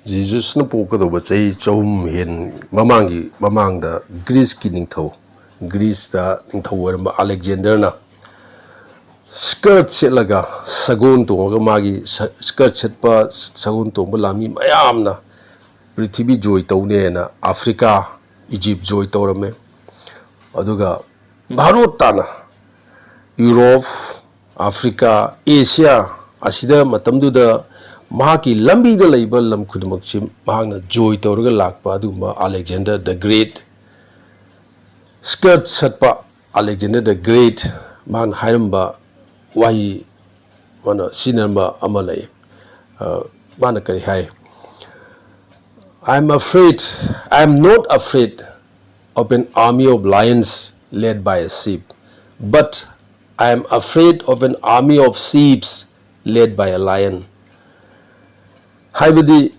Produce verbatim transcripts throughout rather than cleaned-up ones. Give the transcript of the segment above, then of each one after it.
ꯖꯤꯖꯁꯅ ꯄꯣꯛꯀꯗꯧꯕ ꯆꯍꯤ ꯆꯍꯨꯝ ꯍꯦꯟ ꯃꯃꯥꯡꯒꯤ ꯃꯃꯥꯡꯗ ꯒ꯭ꯔꯤꯁꯀꯤ ꯅꯤꯡꯊꯧ, ꯒ꯭ꯔꯤꯁꯇ ꯅꯤꯡꯊꯧ ꯑꯣꯏꯔꯝꯕ ꯑꯂꯦꯛꯖꯦꯟꯗꯔꯅ ꯁ꯭ꯀꯔꯠ ꯁꯦꯠꯂꯒ ꯁꯒꯣꯜ ꯇꯣꯡꯉꯒ ꯃꯥꯒꯤ ꯁ-, ꯁ꯭ꯀꯔꯠ ꯁꯦꯠꯄ ꯁꯒꯣꯜ ꯇꯣꯡꯕ ꯂꯥꯟꯃꯤ ꯃꯌꯥꯝꯅ ꯄ꯭ꯔꯤꯊꯤꯕꯤ ꯖꯣꯏ ꯇꯧꯅꯦꯅ ꯑꯐ꯭ꯔꯤꯀꯥ, ꯏꯖꯤꯞ ꯖꯣꯏ ꯇꯧꯔꯝꯃꯦ꯫ ꯑꯗꯨꯒ ꯚꯥꯔꯣꯠ ꯇꯥꯅ ꯌꯨꯔꯣꯞ, ꯑꯐ꯭ꯔꯤꯀꯥ, ꯑꯦꯁꯤꯌꯥ ꯑꯁꯤꯗ ꯃꯇꯝꯗꯨꯗ ꯃꯍꯥꯛꯀꯤ ꯂꯝꯕꯤꯗ ꯂꯩꯕ ꯂꯝ ꯈꯨꯗꯤꯡꯃꯛꯁꯤ ꯃꯍꯥꯛꯅ ꯖꯣꯏ ꯇꯧꯔꯒ ꯂꯥꯛꯄ ꯑꯗꯨꯒꯨꯝꯕ ꯑꯂꯦꯛꯖꯦꯟꯗꯔ ꯗ ꯒ꯭ꯔꯦꯠ, ꯁ꯭ꯀꯔꯠ ꯁꯠꯄ ꯑꯂꯦꯛꯖꯦꯟꯗꯔ ꯗ ꯒ꯭ꯔꯦꯠ, ꯃꯥꯅ ꯍꯥꯏꯔꯝꯕ ꯋꯥꯍꯩ, ꯃꯥꯅ ꯁꯤꯖꯤꯟꯅꯔꯝꯕ ꯑꯃ ꯂꯩ꯫ ꯑ, ꯃꯥꯅ ꯀꯔꯤ ꯍꯥꯏ? "I am afraid, I am not afraid of an army of lions led by a sheep, but I am afraid of an army of sheeps led by a lion." ꯍꯥꯏꯕꯗꯤ,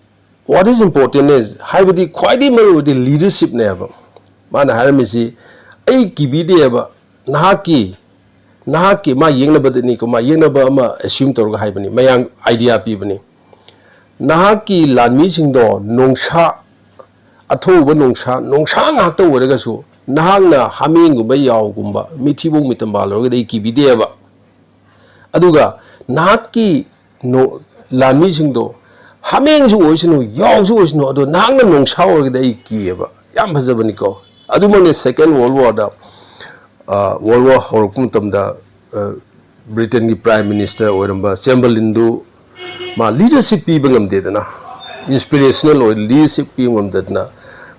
what is important is, ꯍꯥꯏꯕꯗꯤ ꯈ꯭ꯋꯥꯏꯗꯒꯤ ꯃꯔꯨ ꯑꯣꯏꯗꯤ ꯂꯤꯗꯔꯁꯤꯞꯅꯦꯕ꯫ ꯃꯥꯅ ꯍꯥꯏꯔꯝꯃꯤꯁꯤ, "ꯑꯩ ꯀꯤꯕꯤꯗꯦꯕ, ꯅꯍꯥꯛꯀꯤ, ꯅꯍꯥꯛꯀꯤ", ꯃꯥ ꯌꯦꯛꯅꯕꯗꯅꯤꯀꯣ, ꯃꯥ ꯌꯦꯛꯅꯕ ꯑꯃ ꯑꯦꯁ꯭ꯌꯨꯝ ꯇꯧꯔꯒ ꯍꯥꯏꯕꯅꯤ, ꯃꯌꯥꯝ ꯑꯥꯏꯗꯤꯌꯥ ꯄꯤꯕꯅꯤ꯫ "ꯅꯍꯥꯛꯀꯤ ꯂꯥꯟꯃꯤꯁꯤꯡꯗꯣ ꯅꯣꯡꯁꯥ, ꯑꯊꯧꯕ ꯅꯣꯡꯁꯥ, ꯅꯣꯡꯁꯥ ꯉꯥꯛꯇ ꯑꯣꯏꯔꯒꯁꯨ, ꯅꯍꯥꯛꯅ ꯍꯥꯃꯦꯡꯒꯨꯝꯕ, ꯌꯥꯎꯒꯨꯝꯕ, ꯃꯤꯊꯤꯕꯣꯡ ꯃꯤꯇꯝꯕꯥꯜ ꯑꯣꯏꯔꯒꯗꯤ ꯑꯩ ꯀꯤꯕꯤꯗꯦꯕ꯫ ꯑꯗꯨꯒ ꯅꯍꯥꯛꯀꯤ ꯅꯣ-, ꯂꯥꯟꯃꯤꯁꯤꯡꯗꯣ ꯍꯥꯃꯦꯡꯁꯨ ꯑꯣꯏꯁꯅꯨ, ꯌꯥꯎꯁꯨ ꯑꯣꯏꯁꯅꯨ, ꯑꯗꯣ ꯅꯍꯥꯛꯅ ꯅꯣꯡꯁꯥ ꯑꯣꯏꯔꯒꯗꯤ ꯑꯩ ꯀꯤꯌꯦꯕ꯫" ꯌꯥꯝ ꯐꯖꯕꯅꯤꯀꯣ꯫ ꯑꯗꯨꯃꯛꯅꯦ Second World War ꯗ, ꯑ, World War ꯍꯧꯔꯛꯄ ꯃꯇꯝꯗ, ꯑ, ꯕ꯭ꯔꯤꯇꯦꯟꯒꯤ ꯄ꯭ꯔꯥꯏꯝ ꯃꯤꯅꯤꯁꯇꯔ ꯑꯣꯏꯔꯝꯕ ꯆꯦꯝꯕꯔꯂꯤꯟꯗꯨ ꯃꯥ ꯂꯤꯗꯔꯁꯤꯞ ꯄꯤꯕ ꯉꯝꯗꯦꯗꯅ, ꯏꯟꯁꯄꯤꯔꯦꯁꯅꯦꯜ ꯑꯣꯏ ꯂꯤꯗꯔꯁꯤꯞ ꯄꯤꯕ ꯉꯝꯗꯗꯅ,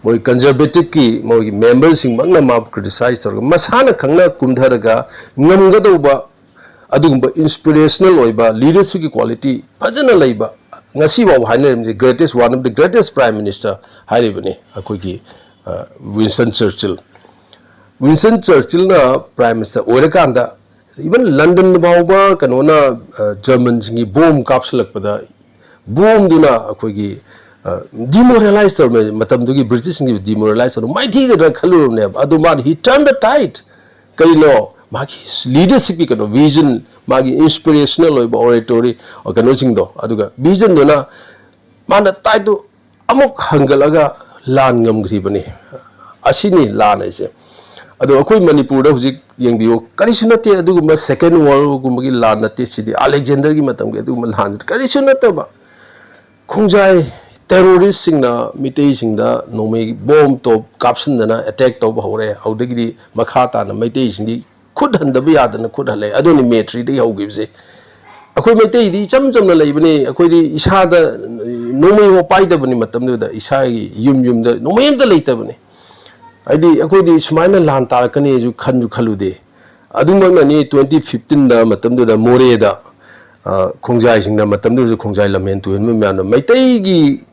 ꯃꯣꯏ ꯀꯟꯖꯔꯕꯦꯇꯤꯞꯀꯤ ꯃꯣꯏꯒꯤ ꯃꯦꯝꯕꯔꯁꯤꯡꯃꯛꯅ ꯃꯥꯕꯨ ꯀ꯭ꯔꯤꯇꯤꯁꯥꯏꯖ ꯇꯧꯔꯒ, ꯃꯁꯥꯅ ꯈꯪꯅ ꯀꯨꯝꯊꯔꯒ ꯉꯝꯒꯗꯧꯕ ꯑꯗꯨꯒꯨꯝꯕ ꯏꯟꯁꯄꯤꯔꯦꯁꯅꯦꯜ ꯑꯣꯏꯕ ꯂꯤꯗꯔꯁꯤꯞꯀꯤ ꯀ꯭ꯋꯥꯂꯤꯇꯤ ꯐꯖꯅ ꯂꯩꯕ, ꯉꯁꯤꯐꯥꯎ ꯍꯥꯏꯅꯔꯤꯕꯗꯤ greatest, one of the greatest prime minister ꯍꯥꯏꯔꯤꯕꯅꯤ ꯑꯩꯈꯣꯏꯒꯤ, ꯑ, Winston Churchill. Winston ꯆꯔꯆꯤꯜꯅ prime minister ꯑꯣꯏꯔꯀꯥꯟꯗ, ꯏꯚꯟ ꯂꯟꯗꯟ ꯐꯥꯎꯕ ꯀꯩꯅꯣꯅ, ꯑ, ꯖꯔꯃꯟꯁꯤꯡꯒꯤ ꯕꯣꯝ ꯀꯥꯞꯁꯤꯜꯂꯛꯄꯗ, ꯕꯣꯝꯗꯨꯅ ꯑꯩꯈꯣꯏꯒꯤ, ꯑ, ꯗꯤꯃꯣꯔꯦꯂꯥꯏꯁ ꯇꯧꯔꯝꯃꯦ꯫ ꯃꯇꯝꯗꯨꯒꯤ ꯕ꯭ꯔꯤꯇꯤꯁꯁꯤꯡꯒꯤ ꯗꯤꯃꯣꯔꯦꯂꯥꯏꯁ ꯇꯧꯔꯝꯃꯦ꯫ ꯃꯥꯏꯊꯤꯒꯗ꯭ꯔꯥ ꯈꯜꯂꯨꯔꯕꯅꯦꯕ꯫ ꯑꯗꯨ ꯃꯥꯅ, he turned the tide꯫ ꯀꯩꯅꯣ? ꯃꯥꯒꯤ ꯂꯤꯗꯔꯁꯤꯞꯀꯤ ꯀꯩꯅꯣ, ꯚꯤꯖꯟ, ꯃꯥꯒꯤ ꯏꯟꯁꯄꯤꯔꯦꯁꯅꯦꯜ ꯑꯣꯏꯕ ꯑꯣꯔꯦꯇꯣꯔꯤ, ꯑ, ꯀꯩꯅꯣꯁꯤꯡꯗꯣ, ꯑꯗꯨꯒ ꯚꯤꯖꯟꯗꯨꯅ ꯃꯥꯅ ꯇꯥꯏꯗꯨ ꯑꯃꯨꯛ ꯍꯪꯒꯠꯂꯒ ꯂꯥꯟ ꯉꯝꯈ꯭ꯔꯤꯕꯅꯤ꯫ ꯑꯁꯤꯅꯤ ꯂꯥꯟ ꯍꯥꯏꯁꯦ꯫ ꯑꯗꯣ ꯑꯩꯈꯣꯏ ꯃꯅꯤꯄꯨꯔꯗ ꯍꯧꯖꯤꯛ ꯌꯦꯡꯕꯤꯌꯨ, ꯀꯔꯤꯁꯨ ꯅꯠꯇꯦ ꯑꯗꯨꯒꯨꯝꯕ Second World War ꯒꯨꯝꯕꯒꯤ ꯂꯥꯟ ꯅꯠꯇꯦ꯫ ꯁꯤꯗꯤ ꯑꯂꯦꯛꯖꯦꯟꯗꯔꯒꯤ ꯃꯇꯝꯒꯤ ꯑꯗꯨꯒꯨꯝꯕ ꯂꯥꯟ ꯀꯔꯤꯁꯨ ꯅꯠꯇꯕ꯫ ꯈꯣꯡꯖꯥꯏ terrorist ꯁꯤꯡꯅ ꯃꯤꯇꯩꯁꯤꯡꯗ ꯅꯣꯡꯃꯩ ꯕꯣꯝ ꯇꯣꯞ ꯀꯥꯞꯁꯤꯟꯗꯅ attack ꯇꯧꯕ ꯍꯧꯔꯦ꯫ ꯑꯗꯨꯗꯒꯤꯗꯤ ꯃꯈꯥ ꯇꯥꯅ ꯃꯩꯇꯩꯁꯤꯡꯗꯤ ꯈꯨꯠ ꯍꯟꯗꯕ ꯌꯥꯗꯅ ꯈꯨꯠ ꯍꯜꯂꯦ꯫ ꯑꯗꯨꯅꯤ May three ꯗꯒꯤ ꯍꯧꯈꯤꯕꯁꯦ꯫ ꯑꯩꯈꯣꯏ ꯃꯩꯇꯩꯗꯤ ꯏꯆꯝ ꯆꯝꯅ ꯂꯩꯕꯅꯤ꯫ ꯑꯩꯈꯣꯏꯗꯤ ꯏꯁꯥꯗ ꯅꯣꯡꯃꯩ ꯑꯃ ꯄꯥꯏꯗꯕꯅꯤ꯫ ꯃꯇꯝꯗꯨꯗ ꯏꯁꯥꯒꯤ ꯌꯨꯝ ꯌꯨꯝꯗ ꯅꯣꯡꯃꯩ ꯑꯝꯇ ꯂꯩꯇꯕꯅꯤ꯫ ꯍꯥꯏꯗꯤ ꯑꯩꯈꯣꯏꯗꯤ ꯁꯨꯃꯥꯏꯅ ꯂꯥꯟ ꯇꯥꯔꯛꯀꯅꯤꯁꯨ ꯈꯟꯁꯨ ꯈꯜꯂꯨꯗꯦ꯫ ꯑꯗꯨꯃꯛꯅꯅꯤ twenty fifteen ꯗ ꯃꯇꯝꯗꯨꯗ ꯃꯣꯔꯦꯗ, ꯑ, ꯈꯣꯡꯖꯥꯏꯁꯤꯡꯅ, ꯃꯇꯝꯗꯨꯗꯁꯨ ꯈꯣꯡꯖꯥꯏ ꯂꯝꯍꯦꯟ ꯇꯨꯍꯦꯟꯕ ꯃꯌꯥꯝꯅ ꯃꯩꯇꯩꯒꯤ,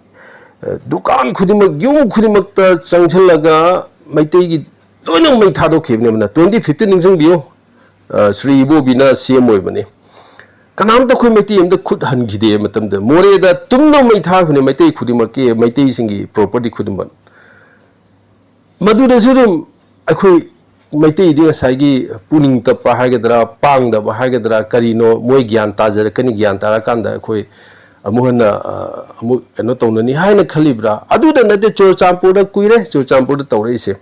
ꯑ, ꯗꯨꯀꯥꯟ ꯈꯨꯗꯤꯡꯃꯛ, ꯌꯨꯝ ꯈꯨꯗꯤꯡꯃꯛꯇ ꯆꯪꯁꯤꯜꯂꯒ ꯃꯩꯇꯩꯒꯤ ꯂꯣꯏꯅꯃꯛ ꯃꯩ ꯊꯥꯗꯣꯛꯈꯤꯕꯅꯦꯕ꯫ Twenty fifteen ꯅꯤꯡꯁꯤꯡꯕꯤꯌꯨ, ꯑ, ꯁ꯭ꯔꯤ ꯏꯕꯣꯕꯤꯅ C M ꯑꯣꯏꯕꯅꯤ꯫ ꯀꯅꯥꯝꯇ ꯑꯩꯈꯣꯏ ꯃꯩꯇꯩ ꯑꯃꯗ ꯈꯨꯠ ꯍꯟꯈꯤꯗꯦ꯫ ꯃꯇꯝꯗ ꯃꯣꯔꯦꯗ ꯇꯨꯝꯅ ꯃꯩ ꯊꯥꯈꯤꯕꯅꯤ, ꯃꯩꯇꯩ ꯈꯨꯗꯤꯡꯃꯛꯀꯤ, ꯃꯩꯇꯩꯁꯤꯡꯒꯤ property ꯈꯨꯗꯤꯡꯃꯛ꯫ ꯃꯗꯨꯗꯁꯨ ꯑꯗꯨꯝ ꯑꯩꯈꯣꯏ ꯃꯩꯇꯩꯗꯤ ꯉꯁꯥꯏꯒꯤ ꯄꯨꯛꯅꯤꯡ ꯇꯞꯄ ꯍꯥꯏꯒꯗ꯭ꯔꯥ, ꯄꯥꯡꯗꯕ ꯍꯥꯏꯒꯗ꯭ꯔꯥ, ꯀꯔꯤꯅꯣ, ꯃꯣꯏ ꯒ꯭ꯌꯥꯟ ꯇꯥꯖꯔꯛꯀꯅꯤ, ꯒ꯭ꯌꯥꯟ ꯇꯥꯔꯀꯥꯟꯗ ꯑꯩꯈꯣꯏ ꯑꯃꯨꯛ ꯍꯟꯅ, ꯑ, ꯑꯃꯨꯛ ꯀꯩꯅꯣ ꯇꯧꯅꯅꯤ ꯍꯥꯏꯅ ꯈꯜꯂꯤꯕ꯭ꯔꯥ? ꯑꯗꯨꯗ ꯅꯠꯇꯦ, ꯆꯨꯔꯆꯥꯟꯄꯨꯔꯗ ꯀꯨꯏꯔꯦ, ꯆꯨꯔꯆꯥꯟꯄꯨꯔꯗ ꯇꯧꯔꯛꯏꯁꯦ꯫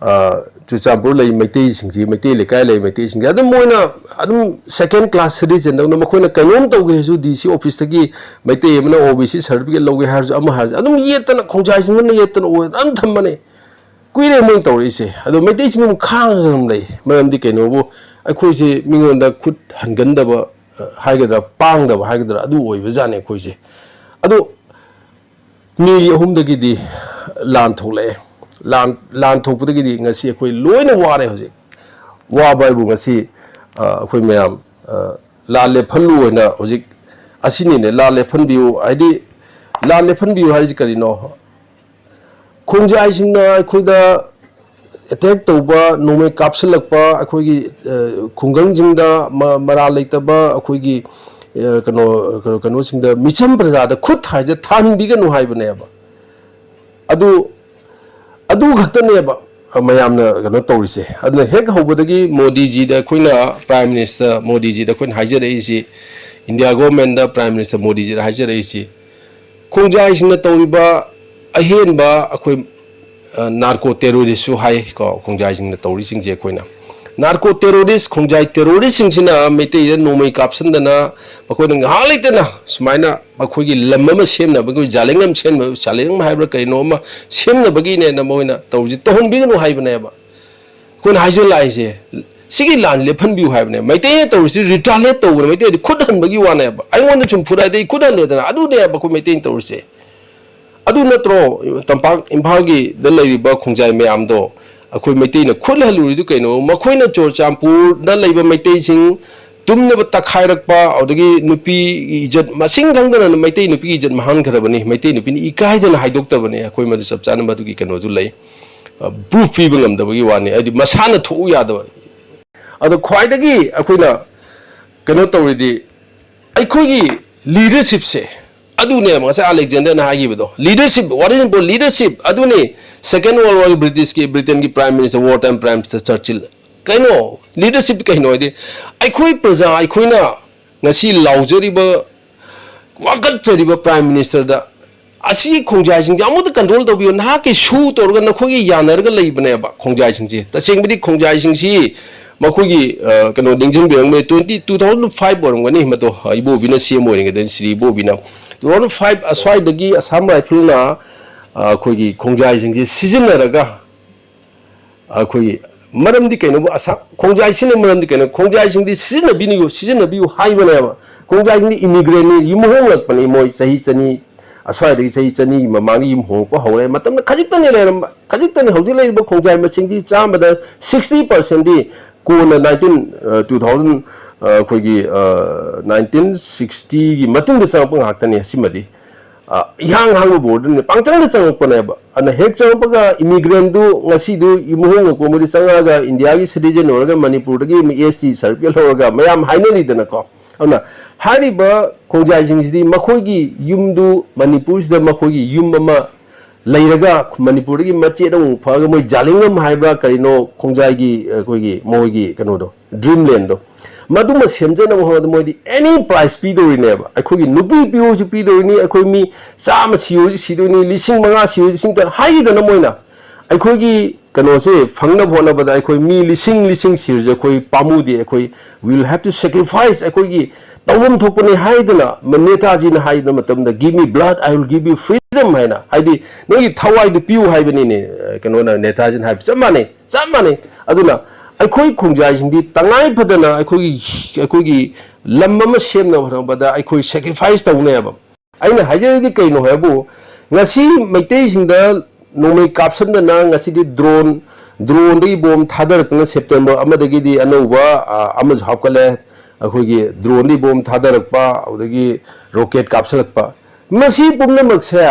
ꯑ, ꯆꯨꯔꯆꯥꯟꯄꯨꯔ ꯂꯩ ꯃꯩꯇꯩꯁꯤꯡꯁꯤ, ꯃꯩꯇꯩ ꯂꯩꯀꯥꯏ ꯂꯩ ꯃꯩꯇꯩꯁꯤꯡꯁꯤ ꯑꯗꯨꯝ ꯃꯣꯏꯅ ꯑꯗꯨꯝ second class citizen ꯗꯧꯅ, ꯃꯈꯣꯏꯅ ꯀꯩꯅꯣꯝ ꯇꯧꯒꯦ ꯍꯥꯏꯔꯁꯨ D C office ꯇꯒꯤ ꯃꯩꯇꯩ ꯑꯃꯅ O B C certificate ꯂꯧꯒꯦ ꯍꯥꯏꯔꯁꯨ, ꯑꯃ ꯍꯥꯏꯔꯁꯨ ꯑꯗꯨꯝ ꯌꯦꯠꯇꯅ, ꯈꯣꯡꯖꯥꯏꯁꯤꯡꯗꯨꯅ ꯌꯦꯠꯇꯅ ꯑꯣꯏ ꯑꯗꯨꯝ ꯊꯝꯕꯅꯦ꯫ ꯀꯨꯏꯔꯦ ꯃꯣꯏꯅ ꯇꯧꯔꯛꯏꯁꯦ꯫ ꯑꯗꯣ ꯃꯩꯇꯩꯁꯤꯡ ꯑꯗꯨꯝ ꯈꯥꯡꯉꯒ ꯑꯗꯨꯝ ꯂꯩ꯫ ꯃꯔꯝꯗꯤ ꯀꯩꯅꯣꯕꯨ, ꯑꯩꯈꯣꯏꯁꯦ ꯃꯤꯉꯣꯟꯗ ꯈꯨꯠ ꯍꯟꯒꯟꯗꯕ, ꯑ, ꯍꯥꯏꯒꯗ꯭ꯔꯥ, ꯄꯥꯡꯗꯕ ꯍꯥꯏꯒꯗ꯭ꯔꯥ, ꯑꯗꯨ ꯑꯣꯏꯕꯖꯥꯠꯅꯤ ꯑꯩꯈꯣꯏꯁꯦ꯫ ꯑꯗꯣ May ꯑꯍꯨꯝꯗꯒꯤꯗꯤ ꯂꯥꯟ ꯊꯣꯛꯂꯛꯑꯦ꯫ ꯂꯥꯟ, ꯂꯥꯟ ꯊꯣꯛꯄꯗꯒꯤꯗꯤ ꯉꯁꯤ ꯑꯩꯈꯣꯏ ꯂꯣꯏꯅ ꯋꯥꯔꯦ ꯍꯧꯖꯤꯛ꯫ ꯋꯥꯕ ꯍꯥꯏꯕꯨ ꯉꯁꯤ, ꯑ, ꯑꯩꯈꯣꯏ ꯃꯌꯥꯝ, ꯑ, ꯂꯥꯟ ꯂꯦꯞꯍꯜꯂꯨ ꯍꯥꯏꯅ ꯍꯧꯖꯤꯛ ꯑꯁꯤꯅꯤꯅꯦ, ꯂꯥꯟ ꯂꯦꯞꯍꯟꯕꯤꯌꯨ꯫ ꯍꯥꯏꯗꯤ ꯂꯥꯟ ꯂꯦꯞꯍꯟꯕꯤꯌꯨ ꯍꯥꯏꯔꯤꯁꯤ ꯀꯔꯤꯅꯣ? ꯈꯣꯡꯖꯥꯏꯁꯤꯡꯅ ꯑꯩꯈꯣꯏꯗ attack ꯇꯧꯕ, ꯅꯣꯡꯃꯩ ꯀꯥꯞꯁꯤꯜꯂꯛꯄ, ꯑꯩꯈꯣꯏꯒꯤ, ꯑ, ꯈꯨꯡꯒꯪꯁꯤꯡꯗ ꯃ-, ꯃꯔꯥꯜ ꯂꯩꯇꯕ ꯑꯩꯈꯣꯏꯒꯤ, ꯑ, ꯀꯩꯅꯣ, ꯀꯩꯅꯣ, ꯀꯩꯅꯣꯁꯤꯡꯗ, ꯃꯤꯆꯝ ꯄ꯭ꯔꯖꯥꯗ ꯈꯨꯠ ꯍꯥꯏꯁꯦ ꯊꯥꯍꯟꯕꯤꯒꯅꯨ ꯍꯥꯏꯕꯅꯦꯕ꯫ ꯑꯗꯨ, ꯑꯗꯨ ꯈꯛꯇꯅꯦꯕ ꯃꯌꯥꯝꯅ ꯀꯩꯅꯣ ꯇꯧꯔꯤꯁꯦ꯫ ꯑꯗꯨꯅ ꯍꯦꯛ ꯍꯧꯕꯗꯒꯤ ꯃꯣꯗꯤꯖꯤꯗ ꯑꯩꯈꯣꯏꯅ, Prime Minister ꯃꯣꯗꯤꯖꯤꯗ ꯑꯩꯈꯣꯏꯅ ꯍꯥꯏꯖꯔꯛꯏꯁꯤ, India government ꯗ Prime Minister ꯃꯣꯗꯤꯖꯤꯗ ꯍꯥꯏꯖꯔꯛꯏꯁꯤ, ꯈꯣꯡꯖꯥꯏꯁꯤꯡꯅ ꯇꯧꯔꯤꯕ ꯑꯍꯦꯟꯕ ꯑꯩꯈꯣꯏ ꯅꯥꯔꯀꯣ ꯇꯦꯔꯣꯔꯤꯁꯁꯨ ꯍꯥꯏ ꯀꯣ, ꯈꯣꯡꯖꯥꯏꯁꯤꯡꯅ ꯇꯧꯔꯤꯁꯤꯡꯁꯦ ꯑꯩꯈꯣꯏꯅ ꯅꯥꯔꯀꯣ ꯇꯦꯔꯣꯔꯤꯁ, ꯈꯣꯡꯖꯥꯏ ꯇꯦꯔꯣꯔꯤꯁꯁꯤꯡꯁꯤꯅ ꯃꯩꯇꯩꯗ ꯅꯣꯡꯃꯩ ꯀꯥꯞꯁꯤꯟꯗꯅ ꯃꯈꯣꯏꯅ ꯉꯥꯏꯍꯥꯛ ꯂꯩꯇꯅ ꯁꯨꯃꯥꯏꯅ ꯃꯈꯣꯏꯒꯤ ꯂꯝ ꯑꯃ ꯁꯦꯝꯅꯕꯒꯤ, ꯖꯥꯂꯦꯡ ꯑꯃ ꯁꯦꯝꯅꯕ, ꯖꯥꯂꯦꯡ ꯍꯥꯏꯕ꯭ꯔꯥ ꯀꯩꯅꯣ ꯑꯃ ꯁꯦꯝꯅꯕꯒꯤꯅꯦꯅ ꯃꯣꯏꯅ ꯇꯧꯔꯤꯁꯦ, ꯇꯧꯍꯟꯕꯤꯒꯅꯨ ꯍꯥꯏꯕꯅꯦꯕ꯫ ꯑꯩꯈꯣꯏꯅ ꯍꯥꯏꯖꯤꯜꯂꯛꯏꯁꯦ, ꯁꯤꯒꯤ ꯂꯥꯟ ꯂꯦꯞꯍꯟꯕꯤꯌꯨ ꯍꯥꯏꯕꯅꯦ꯫ ꯃꯩꯇꯩꯅ ꯇꯧꯔꯤꯁꯤ ꯔꯤꯇꯥꯂꯤꯌꯦꯠ ꯇꯧꯕꯅꯦ, ꯃꯩꯇꯩꯗꯤ ꯈꯨꯠ ꯍꯟꯕꯒꯤ ꯋꯥꯅꯦꯕ꯫ ꯑꯩꯉꯣꯟꯗ ꯁꯨꯝ ꯐꯨꯔꯛꯑꯗꯤ ꯑꯩ ꯈꯨꯠ ꯍꯜꯂꯦꯗꯅ, ꯑꯗꯨꯅꯦꯕ ꯑꯩꯈꯣꯏ ꯃꯩꯇꯩꯅ ꯇꯧꯔꯤꯁꯦ꯫ ꯑꯗꯨ ꯅꯠꯇ꯭ꯔꯣ ꯇꯝꯄꯥꯛ ꯏꯝꯐꯥꯜꯒꯤꯗ ꯂꯩꯔꯤꯕ ꯈꯣꯡꯖꯥꯏ ꯃꯌꯥꯝꯗꯣ ꯑꯩꯈꯣꯏ ꯃꯩꯇꯩꯅ ꯈꯨꯠ ꯍꯜꯂꯨꯔꯤꯗꯨ ꯀꯩꯅꯣ? ꯃꯈꯣꯏꯅ ꯆꯨꯔꯆꯥꯟꯄꯨꯔꯗ ꯂꯩꯕ ꯃꯩꯇꯩꯁꯤꯡ ꯇꯨꯝꯅꯕ ꯇꯛꯈꯥꯏꯔꯛꯄ, ꯑꯗꯨꯗꯒꯤ ꯅꯨꯄꯤ ꯏꯖꯠ ꯃꯁꯤꯡ ꯈꯪꯗꯅ ꯃꯩꯇꯩ ꯅꯨꯄꯤꯒꯤ ꯏꯖꯠ ꯃꯥꯡꯍꯟꯈ꯭ꯔꯕꯅꯤ꯫ ꯃꯩꯇꯩ ꯅꯨꯄꯤꯅ ꯏꯀꯥꯏꯗꯅ ꯍꯥꯏꯗꯣꯛꯇꯕꯅꯤ꯫ ꯑꯩꯈꯣꯏ ꯃꯗꯨ ꯆꯞ ꯆꯥꯅ ꯃꯗꯨꯒꯤ ꯀꯩꯅꯣꯁꯨ ꯂꯩ, ꯄ꯭ꯔꯨꯐ ꯄꯤꯕ ꯉꯝꯗꯕꯒꯤ ꯋꯥꯅꯤ, ꯍꯥꯏꯗꯤ ꯃꯁꯥꯅ ꯊꯣꯛꯎ ꯌꯥꯗꯕ꯫ ꯑꯗꯣ ꯈ꯭ꯋꯥꯏꯗꯒꯤ ꯑꯩꯈꯣꯏꯅ ꯀꯩꯅꯣ ꯇꯧꯔꯤꯗꯤ ꯑꯩꯈꯣꯏꯒꯤ ꯂꯤꯗꯔꯁꯤꯞꯁꯦ, ꯑꯗꯨꯅꯦꯕ ꯉꯁꯥꯏ ꯑꯂꯦꯛꯖꯦꯟꯗꯔꯅ ꯍꯥꯏꯈꯤꯕꯗꯣ, leadership, what is important leadership? ꯑꯗꯨꯅꯤ ꯁꯦꯀꯦꯟ ꯋꯥꯔꯜ ꯋꯥꯔꯒꯤ ꯕ꯭ꯔꯤꯇꯤꯁꯀꯤ, ꯕ꯭ꯔꯤꯇꯦꯟꯒꯤ prime minister, war time prime minister Churchill. ꯀꯩꯅꯣ ꯂꯤꯗꯔꯁꯤꯞ ꯀꯩꯅꯣ ꯍꯥꯏꯗꯤ ꯑꯩꯈꯣꯏ ꯄ꯭ꯔꯖꯥ, ꯑꯩꯈꯣꯏꯅ ꯉꯁꯤ ꯂꯥꯎꯖꯔꯤꯕ, ꯋꯥꯀꯠꯆꯔꯤꯕ ꯄ꯭ꯔꯥꯏꯝ ꯃꯤꯅꯤꯁꯇꯔꯗ ꯑꯁꯤꯒꯤ ꯈꯣꯡꯖꯥꯏꯁꯤꯡꯁꯦ ꯑꯃꯨꯛꯇ ꯀꯟꯇ꯭ꯔꯣꯜ ꯇꯧꯕꯤꯌꯨ, ꯅꯍꯥꯛꯀꯤ ꯁꯨ ꯇꯧꯔꯒ ꯅꯈꯣꯏꯒꯤ ꯌꯥꯅꯔꯒ ꯂꯩꯕꯅꯦꯕ ꯈꯣꯡꯖꯥꯏꯁꯤꯡꯁꯦ꯫ ꯇꯁꯦꯡꯕꯗꯤ ꯈꯣꯡꯖꯥꯏꯁꯤꯡꯁꯤ ꯃꯈꯣꯏꯒꯤ, ꯑ, ꯀꯩꯅꯣ, ꯅꯤꯡꯁꯤꯡꯕꯤꯔꯝꯒꯅꯤ, ꯇ꯭ꯋꯦꯟꯇꯤ, ꯇꯨ ꯊꯥꯎꯖꯟ ꯐꯥꯏꯚ ꯑꯣꯏꯔꯝꯒꯅꯤ ꯃꯗꯣ, ꯑ, ꯏꯕꯣꯕꯤꯅ ꯁꯤ ꯑꯦꯝ ꯑꯣꯏꯔꯤꯉꯩꯗ, ꯁ꯭ꯔꯤ ꯏꯕꯣꯕꯤꯅ ꯇꯨ ꯊꯥꯎꯖꯟ ꯐꯥꯏꯚ ꯑꯁ꯭ꯋꯥꯏꯗꯒꯤ ꯑꯁꯥꯝ ꯔꯥꯏꯐꯜꯅ, ꯑ, ꯑꯩꯈꯣꯏꯒꯤ ꯈꯣꯡꯖꯥꯏꯁꯤꯡꯁꯦ ꯁꯤꯖꯤꯟꯅꯔꯒ ꯑꯩꯈꯣꯏꯒꯤ ꯃꯔꯝꯗꯤ ꯀꯩꯅꯣꯕꯨ ꯑꯁꯥ-, ꯈꯣꯡꯖꯥꯏ ꯁꯤꯖꯤꯟꯅꯕ ꯃꯔꯝꯗꯤ ꯀꯩꯅꯣ? ꯈꯣꯡꯖꯥꯏꯁꯤꯡꯗꯤ ꯁꯤꯖꯤꯟꯅꯕꯤꯌꯨ, ꯁꯤꯖꯤꯟꯅꯕꯤꯌꯨ ꯍꯥꯏꯕꯅꯦꯕ꯫ ꯈꯣꯡꯖꯥꯏꯁꯤꯡꯗꯤ ꯏꯃꯤꯒ꯭ꯔꯦꯟꯅꯤ, ꯌꯨꯝ ꯍꯣꯡꯂꯛꯄꯅꯤ꯫ ꯃꯣꯏ ꯆꯍꯤ ꯆꯅꯤ ꯑꯁ꯭ꯋꯥꯏꯗꯒꯤ, ꯆꯍꯤ ꯆꯅꯤꯒꯤ ꯃꯃꯥꯡꯒꯤ ꯌꯨꯝ ꯍꯣꯡꯂꯛꯄ ꯍꯧꯔꯦ꯫ ꯃꯇꯝꯗ ꯈꯖꯤꯛꯇꯅꯤ ꯂꯩꯔꯝꯕ, ꯈꯖꯤꯛꯇꯅꯤ꯫ ꯍꯧꯖꯤꯛ ꯂꯩꯔꯤꯕ ꯈꯣꯡꯖꯥꯏ ꯃꯁꯤꯡꯗꯤ ꯆꯥꯝꯃꯗ ꯁꯤꯛꯁꯇꯤ ꯄꯥꯔꯁꯦꯟꯗꯤ ꯀꯣꯟꯅ ꯅꯥꯏꯟꯇꯤꯟ, ꯑ, ꯇꯨ ꯊꯥꯎꯖꯟ, ꯑ, ꯑꯩꯈꯣꯏꯒꯤ, ꯑ, ꯅꯥꯏꯟꯇꯤꯟ ꯁꯤꯛꯁꯇꯤꯒꯤ ꯃꯇꯨꯡꯗ ꯆꯪꯉꯛꯄ ꯉꯥꯛꯇꯅꯤ꯫ ꯁꯤꯃꯗꯤ ꯑ, ꯏꯍꯥꯡ ꯍꯥꯡꯕ ꯕꯣꯔꯗꯔꯅꯤ, ꯄꯥꯡꯆꯪꯗ ꯆꯪꯉꯛꯄꯅꯦꯕ꯫ ꯑꯗꯨꯅ ꯍꯦꯛ ꯆꯪꯉꯛꯄꯒ ꯏꯃꯤꯒ꯭ꯔꯦꯟꯗꯨ ꯉꯁꯤꯗꯨ ꯏꯃꯨꯡ ꯃꯀꯣꯟꯕꯨꯗꯤ ꯆꯪꯉꯛꯑꯒ ꯏꯟꯗꯤꯌꯥꯒꯤ ꯁꯤꯇꯤꯖꯦꯟ ꯑꯣꯏꯔꯒ ꯃꯅꯤꯄꯨꯔꯗꯒꯤ ꯑꯃꯨꯛ ꯑꯦꯁ ꯇꯤ ꯁꯥꯔꯇꯤꯐꯤꯀꯦꯠ ꯂꯧꯔꯒ ꯃꯌꯥꯝ ꯍꯥꯏꯅꯔꯤꯗꯅꯀꯣ꯫ ꯑꯗꯨꯅ ꯍꯥꯏꯔꯤꯕ ꯈꯣꯡꯖꯥꯏꯁꯤꯡꯁꯤꯗꯤ ꯃꯈꯣꯏꯒꯤ ꯌꯨꯝꯗꯨ ꯃꯅꯤꯄꯨꯔꯁꯤꯗ ꯃꯈꯣꯏꯒꯤ ꯌꯨꯝ ꯑꯃ ꯂꯩꯔꯒ ꯃꯅꯤꯄꯨꯔꯗꯒꯤ ꯃꯆꯦꯠ ꯑꯃꯃꯨꯛ ꯐꯔꯒ ꯃꯣꯏ ꯖꯥꯂꯤꯡꯉꯝ ꯍꯥꯏꯕ꯭ꯔꯥ ꯀꯔꯤꯅꯣ ꯈꯣꯡꯖꯥꯏꯒꯤ ꯑꯩꯈꯣꯏꯒꯤ ꯃꯣꯏꯒꯤ ꯀꯩꯅꯣꯗꯣ, ꯗ꯭ꯔꯤꯝꯂꯦꯟꯗꯣ, ꯃꯗꯨꯃ ꯁꯦꯝꯖꯅꯕ ꯍꯣꯠꯅꯕꯗ ꯃꯣꯏꯗꯤ any price ꯄꯤꯗꯧꯔꯤꯅꯦꯕ꯫ ꯑꯩꯈꯣꯏꯒꯤ ꯅꯨꯄꯤ ꯄꯤꯌꯨꯁꯨ ꯄꯤꯗꯧꯔꯤꯅꯤ, ꯑꯩꯈꯣꯏ ꯃꯤ ꯆꯥꯝꯃ ꯁꯤꯌꯨꯁꯨ ꯁꯤꯗꯣꯏꯅꯤ, ꯂꯤꯁꯤꯡ ꯃꯉꯥ ꯁꯤꯌꯨꯁꯨ ꯂꯤꯁꯤꯡ ꯇꯔꯥ ꯍꯥꯏꯈꯤꯗꯅ ꯃꯣꯏꯅ꯫ ꯑꯩꯈꯣꯏꯒꯤ ꯀꯩꯅꯣꯁꯦ ꯐꯪꯅꯕ ꯍꯣꯠꯅꯕꯗ ꯑꯩꯈꯣꯏ ꯃꯤ ꯂꯤꯁꯤꯡ ꯂꯤꯁꯤꯡ ꯁꯤꯔꯁꯨ ꯑꯩꯈꯣꯏ ꯄꯥꯝꯃꯨꯗꯦ, ꯑꯩꯈꯣꯏ will have to sacrifice, ꯑꯩꯈꯣꯏꯒꯤ ꯇꯧꯐꯝ ꯊꯣꯛꯄꯅꯤ ꯍꯥꯏꯗꯅ ꯅꯦꯇꯥꯖꯤꯅ ꯍꯥꯏꯕ ꯃꯇꯝꯗ "Give me blood, I will give you freedom" ꯍꯥꯏꯅ, ꯍꯥꯏꯗꯤ ꯅꯪꯒꯤ ꯊꯋꯥꯏꯗꯨ ꯄꯤꯌꯨ ꯍꯥꯏꯕꯅꯤꯅꯦ꯫ ꯀꯩꯅꯣꯅ, ꯅꯦꯇꯥꯖꯤꯅ ꯍꯥꯏꯕ ꯆꯞ ꯃꯥꯟꯅꯩ, ꯆꯞ ꯃꯥꯟꯅꯩ꯫ ꯑꯗꯨꯅ ꯑꯩꯈꯣꯏ ꯈꯣꯡꯖꯥꯏꯁꯤꯡꯗꯤ ꯇꯉꯥꯏ ꯐꯗꯅ ꯑꯩꯈꯣꯏꯒꯤ, ꯑꯩꯈꯣꯏꯒꯤ ꯂꯝ ꯑꯃ ꯁꯦꯝꯅꯕ ꯍꯣꯠꯅꯕꯗ ꯑꯩꯈꯣꯏ sacrifice ꯇꯧꯅꯦꯕ꯫ ꯑꯩꯅ ꯍꯥꯏꯖꯔꯤꯗꯤ ꯀꯩꯅꯣ ꯍꯥꯏꯕꯨ, ꯉꯁꯤ ꯃꯩꯇꯩꯁꯤꯡꯗ ꯅꯣꯡꯃꯩ ꯀꯥꯞꯁꯟꯗꯅ ꯉꯁꯤꯗꯤ drone, droneꯗꯒꯤ ꯕꯣꯝ ꯊꯥꯗꯔꯛꯇꯅ ꯁꯦꯞꯇꯦꯝꯕꯔ ꯑꯃꯗꯒꯤꯗꯤ ꯑꯅꯧꯕ, ꯑ, ꯑꯃꯁꯨ ꯍꯥꯞꯀꯠꯂꯦ꯫ ꯑꯩꯈꯣꯏꯒꯤ droneꯗꯒꯤ ꯕꯣꯝ ꯊꯥꯗꯔꯛꯄ, ꯑꯗꯨꯗꯒꯤ rocket ꯀꯥꯞꯁꯤꯜꯂꯛꯄ, ꯃꯁꯤ ꯄꯨꯝꯅꯃꯛꯁꯦ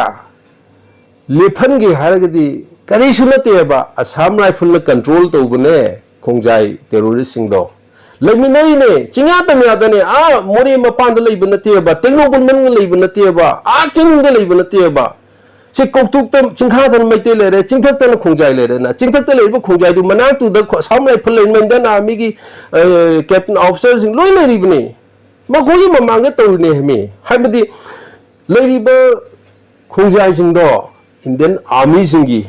ꯂꯦꯞꯍꯟꯒꯦ ꯍꯥꯏꯔꯒꯗꯤ ꯀꯔꯤꯁꯨ ꯅꯠꯇꯦꯕ, Assam Rifleꯅ control ꯇꯧꯕꯅꯦ ꯈꯣꯡꯖꯥꯏ terroristꯁꯤꯡꯗꯣ꯫ ꯂꯩꯃꯤꯟꯅꯔꯤꯅꯦ, ꯆꯤꯡꯌꯥ ꯇꯝꯌꯥꯗꯅꯦ, ꯑꯥ ꯃꯣꯔꯦ ꯃꯄꯥꯟꯗ ꯂꯩꯕ ꯅꯠꯇꯦꯕ, ꯇꯦꯡꯅꯧꯄꯜ ꯃꯅꯨꯡꯗ ꯂꯩꯕ ꯅꯠꯇꯦꯕ, ꯑꯥ ꯆꯤꯡꯗ ꯂꯩꯕ ꯅꯠꯇꯦꯕ꯫ ꯁꯤ ꯀꯧꯇꯨꯛꯇ, ꯆꯤꯡꯈꯥꯗꯅ ꯃꯩꯇꯩ ꯂꯩꯔꯦ, ꯆꯤꯡꯊꯛꯇꯅ ꯈꯣꯡꯖꯥꯏ ꯂꯩꯔꯦꯅ꯫ ꯆꯤꯡꯊꯛꯇ ꯂꯩꯔꯤꯕ ꯈꯣꯡꯖꯥꯏꯗꯨ ꯃꯅꯥꯛꯇꯨꯗ ꯈꯣ-, Assam Rifle ꯂꯩꯔꯤꯕ, Indian Armyꯒꯤ, ꯑ, captain officerꯁꯤꯡ ꯂꯣꯏ ꯂꯩꯔꯤꯕꯅꯤ꯫ ꯃꯈꯣꯏꯒꯤ ꯃꯃꯥꯡꯗ ꯇꯧꯔꯤꯅꯦ ꯍꯥꯏꯃꯤ꯫ ꯍꯥꯏꯕꯗꯤ ꯂꯩꯔꯤꯕ ꯈꯣꯡꯖꯥꯏꯁꯤꯡꯗꯣ Indian Armyꯁꯤꯡꯒꯤ,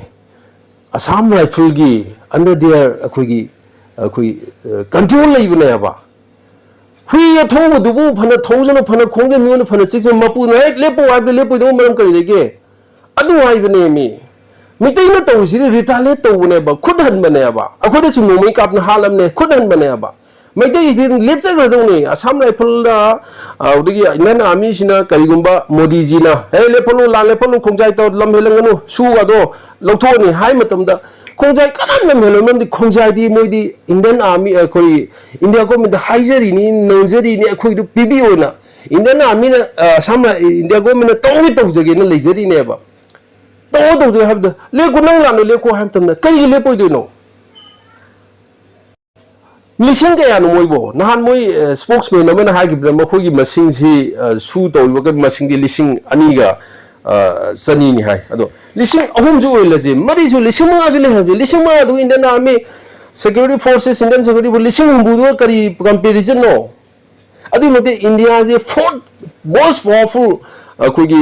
Assam Rifleꯒꯤ under their ꯑꯩꯈꯣꯏꯒꯤ, ꯑꯩꯈꯣꯏ, ꯑ, control ꯂꯩꯕꯅꯦꯕ꯫ ꯍꯨꯏ ꯑꯊꯧꯕꯗꯨꯕꯨ ꯐꯅ ꯊꯧꯖꯅꯨ, ꯐꯅ ꯈꯣꯡꯖꯅꯨ, ꯐꯅ ꯆꯤꯛꯁꯅꯨ, ꯃꯄꯨꯅ ꯍꯦꯛ ꯂꯦꯞꯄꯨ ꯍꯥꯏꯕꯗ ꯂꯦꯞꯄꯣꯏꯗꯧꯕ ꯃꯔꯝ ꯀꯔꯤ ꯂꯩꯒꯦ? ꯑꯗꯨ ꯍꯥꯏꯕꯅꯦ ꯃꯤ꯫ ꯃꯤꯇꯩꯅ ꯇꯧꯔꯤꯁꯤꯗꯤ retaliate ꯇꯧꯕꯅꯦꯕ, ꯈꯨꯠ ꯍꯟꯕꯅꯦꯕ꯫ ꯑꯩꯈꯣꯏꯗꯁꯨ ꯅꯣꯡꯃꯩ ꯀꯥꯞꯅ ꯍꯥꯠꯂꯝꯅꯦ, ꯈꯨꯠ ꯍꯟꯕꯅꯦꯕ꯫ ꯃꯩꯇꯩꯁꯤꯗꯤ ꯂꯦꯞꯆꯈ꯭ꯔꯗꯧꯅꯤ꯫ Assam Rifleꯗ, ꯑꯗꯨꯗꯒꯤ Indian Armyꯁꯤꯅ ꯀꯔꯤꯒꯨꯝꯕ ꯃꯣꯗꯤꯖꯤꯅ, "ꯍꯦ, ꯂꯦꯞꯍꯜꯂꯨ, ꯂꯥꯟ ꯂꯦꯞꯍꯜꯂꯨ, ꯈꯣꯡꯖꯥꯏ ꯇꯧ, ꯂꯝ ꯍꯦꯜꯂꯝꯒꯅꯨ, ꯁꯨꯒꯗꯣ ꯂꯧꯊꯣꯛꯑꯅꯤ" ꯍꯥꯏ ꯃꯇꯝꯗ, ꯈꯣꯡꯖꯥꯏ ꯀꯅꯥꯝ ꯂꯝ ꯍꯦꯜꯂꯝꯒꯅꯤ? ꯈꯣꯡꯖꯥꯏꯗꯤ ꯃꯣꯏꯗꯤ Indian Army, ꯑꯩꯈꯣꯏ India Governmentꯗ ꯍꯥꯏꯖꯔꯤꯅꯤ, ꯅꯪꯖꯔꯤꯅꯤ, ꯑꯩꯈꯣꯏꯗꯨ ꯄꯤꯕꯤꯌꯣꯅ꯫ Indian Armyꯅ, ꯑ, Assam, India Governmentꯅ ꯇꯧꯒꯦ ꯇꯧꯖꯒꯦꯅ ꯂꯩꯖꯔꯤꯅꯦꯕ꯫ ꯇꯧꯑꯣ ꯇꯧꯗꯦ ꯍꯥꯏꯕꯗ, "ꯂꯦꯞꯀꯣ, ꯅꯪ ꯂꯥꯟꯅ ꯂꯦꯞꯀꯣ" ꯍꯥꯏ ꯃꯇꯝꯗ ꯀꯔꯤꯒꯤ ꯂꯦꯞꯄꯣꯏꯗꯣꯏꯅꯣ? ꯂꯤꯁꯤꯡ ꯀꯌꯥꯅꯣ ꯃꯣꯏꯕꯣ? ꯅꯍꯥꯟ ꯃꯣꯏ, ꯑ, spokesman ꯑꯃꯅ ꯍꯥꯏꯈꯤꯕꯗ ꯃꯈꯣꯏꯒꯤ ꯃꯁꯤꯡꯁꯤ, ꯑ, ꯁꯨ ꯇꯧꯔꯤꯕ ꯃꯁꯤꯡꯗꯤ ꯂꯤꯁꯤꯡ ꯑꯅꯤꯒ, ꯑ, ꯆꯅꯤꯅꯤ ꯍꯥꯏ꯫ ꯑꯗꯣ ꯂꯤꯁꯤꯡ ꯑꯍꯨꯝꯁꯨ ꯑꯣꯏꯍꯜꯂꯁꯤ, ꯃꯔꯤꯁꯨ, ꯂꯤꯁꯤꯡ ꯃꯉꯥꯁꯨ ꯂꯩꯍꯜꯂꯁꯤ꯫ ꯂꯤꯁꯤꯡ ꯃꯉꯥꯗꯨ Indian Army Security forces, Indian security force ꯂꯤꯁꯤꯡ ꯍꯨꯝꯐꯨꯗꯨꯒ ꯀꯔꯤ comparison ꯅꯣ? ꯑꯗꯨꯛꯀꯤ ꯃꯇꯤꯛ ꯏꯟꯗꯤꯌꯥꯁꯦ fourth most powerful ꯑꯩꯈꯣꯏꯒꯤ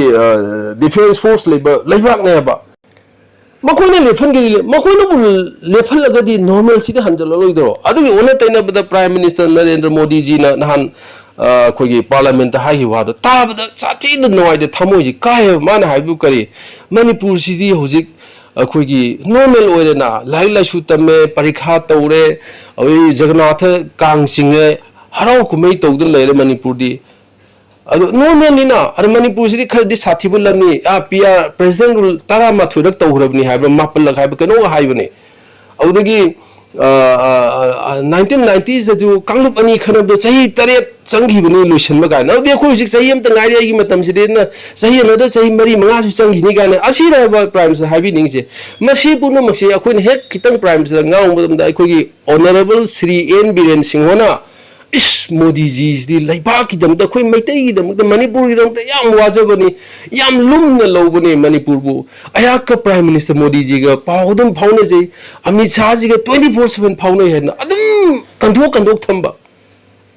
defence force ꯂꯩꯕ ꯂꯩꯕꯥꯛꯅꯦꯕ꯫ ꯃꯈꯣꯏꯅ ꯂꯦꯞꯍꯟꯒꯦꯗꯤ ꯂꯦꯞ-, ꯃꯈꯣꯏꯅꯕꯨ ꯂꯦꯞꯍꯜꯂꯒꯗꯤ normalcy ꯗꯤ ꯍꯟꯖꯤꯜꯂꯔꯣꯏꯗ꯭ꯔꯣ? ꯑꯗꯨꯒꯤ ꯑꯣꯟꯅ ꯇꯩꯅꯕꯗ Prime Minister ꯅꯔꯦꯟꯗ꯭ꯔ ꯃꯣꯗꯤꯖꯤꯅ ꯅꯍꯥꯟ, ꯑ, ꯑꯩꯈꯣꯏꯒꯤ Parliament ꯇ ꯍꯥꯏꯈꯤꯕ ꯋꯥꯗꯣ ꯇꯥꯕꯗ ꯁꯥꯊꯤꯅ ꯅꯨꯡꯉꯥꯏꯇꯦ, ꯊꯃꯣꯏꯁꯤ ꯀꯥꯏꯌꯦꯕ꯫ ꯃꯥꯅ ꯍꯥꯏꯕꯨ ꯀꯔꯤ? ꯃꯅꯤꯄꯨꯔꯁꯤꯗꯤ ꯍꯧꯖꯤꯛ ꯑꯩꯈꯣꯏꯒꯤ normal ꯑꯣꯏꯔꯦꯅ, ꯂꯥꯏꯔꯤꯛ ꯂꯥꯏꯁꯨ ꯇꯝꯃꯦ, ꯄꯔꯤꯈꯥ ꯇꯧꯔꯦ, ꯑꯗꯩ ꯖꯒꯅꯥꯊ ꯀꯥꯡ ꯆꯤꯡꯉꯦ, ꯍꯔꯥꯎ ꯀꯨꯝꯍꯩ ꯇꯧꯗꯨꯅ ꯂꯩꯔꯦ ꯃꯅꯤꯄꯨꯔꯗꯤ꯫ ꯑꯗꯣ normalꯅꯤꯅ, ꯑꯗꯣ ꯃꯅꯤꯄꯨꯔꯁꯤꯗꯤ ꯈꯔꯗꯤ ꯁꯥꯊꯤꯕ ꯂꯝꯅꯤ꯫ ꯑꯥ, P R, President rule ꯇꯔꯥꯃꯥꯊꯣꯏꯔꯛ ꯇꯧꯈ꯭ꯔꯕꯅꯤ ꯍꯥꯏꯕ꯭ꯔꯥ, ꯃꯥꯄꯜꯂꯛ ꯍꯥꯏꯕ ꯀꯩꯅꯣꯒ ꯍꯥꯏꯕꯅꯦ꯫ ꯑꯗꯨꯗꯒꯤ, ꯑ, ꯑ, ꯑ, nineteen nineties ꯗꯁꯨ ꯀꯥꯡꯂꯨꯞ ꯑꯅꯤ ꯈꯟꯅꯕꯗ ꯆꯍꯤ ꯇꯔꯦꯠ ꯆꯪꯈꯤꯕꯅꯤ ꯂꯣꯏꯁꯤꯟꯕ ꯀꯥꯏꯅ꯫ ꯑꯗꯨꯗꯤ ꯑꯩꯈꯣꯏ ꯍꯧꯖꯤꯛ ꯆꯍꯤ ꯑꯃꯇ ꯉꯥꯏꯔꯤ ꯑꯩꯒꯤ ꯃꯇꯝꯁꯤꯗꯤ, ꯑꯗꯨꯅ ꯆꯍꯤ ꯑꯃꯗ ꯆꯍꯤ ꯃꯔꯤ ꯃꯉꯥꯁꯨ ꯆꯪꯈꯤꯅꯤ ꯀꯥꯏꯅ꯫ ꯑꯁꯤꯅꯦ ꯍꯥꯏꯕ Prime Minister ꯍꯥꯏꯕꯤꯅꯤꯡꯉꯤꯁꯦ꯫ ꯃꯁꯤ ꯄꯨꯝꯅꯃꯛꯁꯦ ꯑꯩꯈꯣꯏꯅ ꯍꯦꯛ ꯈꯤꯇꯪ Prime Minister ꯉꯥꯡꯕ ꯃꯇꯝꯗ ꯑꯩꯈꯣꯏꯒꯤ Honourable ꯁ꯭ꯔꯤ ꯑꯦꯟ ꯕꯤꯔꯦꯟ ꯁꯤꯡꯍꯅ, "ꯏꯁ, ꯃꯣꯗꯤꯖꯤꯁꯤꯗꯤ ꯂꯩꯕꯥꯛꯀꯤꯗꯃꯛꯇ, ꯑꯩꯈꯣꯏ ꯃꯩꯇꯩꯒꯤꯗꯃꯛꯇ, ꯃꯅꯤꯄꯨꯔꯒꯤꯗꯃꯛꯇ ꯌꯥꯝ ꯋꯥꯖꯕꯅꯤ, ꯌꯥꯝ ꯂꯨꯝꯅ ꯂꯧꯕꯅꯤ ꯃꯅꯤꯄꯨꯔꯕꯨ꯫ ꯑꯩꯍꯥꯛꯀ Prime Minister ꯃꯣꯗꯤꯖꯤꯒ ꯄꯥꯎ ꯑꯗꯨꯝ ꯐꯥꯎꯅꯖꯩ, ꯑꯃꯤꯠ ꯁꯥꯍꯖꯤꯒ twenty four seven ꯐꯥꯎꯅꯩ" ꯍꯥꯏꯅ ꯑꯗꯨꯝ ꯀꯟꯊꯣꯛ ꯀꯟꯊꯣꯛ ꯊꯝꯕ꯫